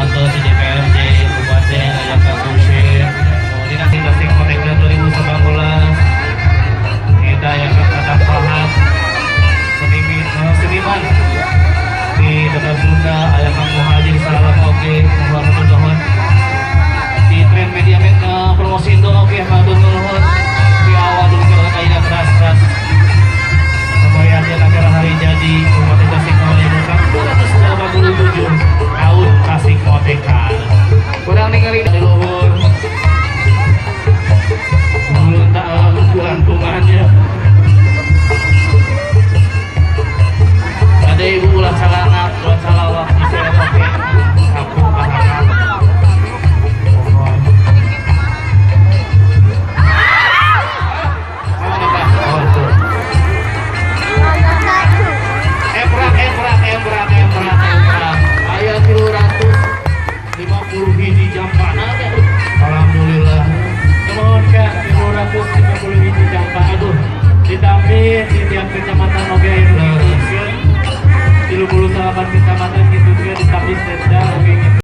kantor di DPRD Kabupaten, aya Kang Kusir Dinas Tasik Merdeka 2019. Kita aya Kang Tatang Farhan, seniman, seniman di Kota Sunda, aya Kang Muhajir Salam, oke, hatur nuhun. Di Trend Media Promosi Indo, oke, hatur nuhun. Di awal dulu kita ayeuna teras-teras memeriahkan acara hari jadi Kabupaten Tasikmalaya 287 tahun Tasik Merdeka.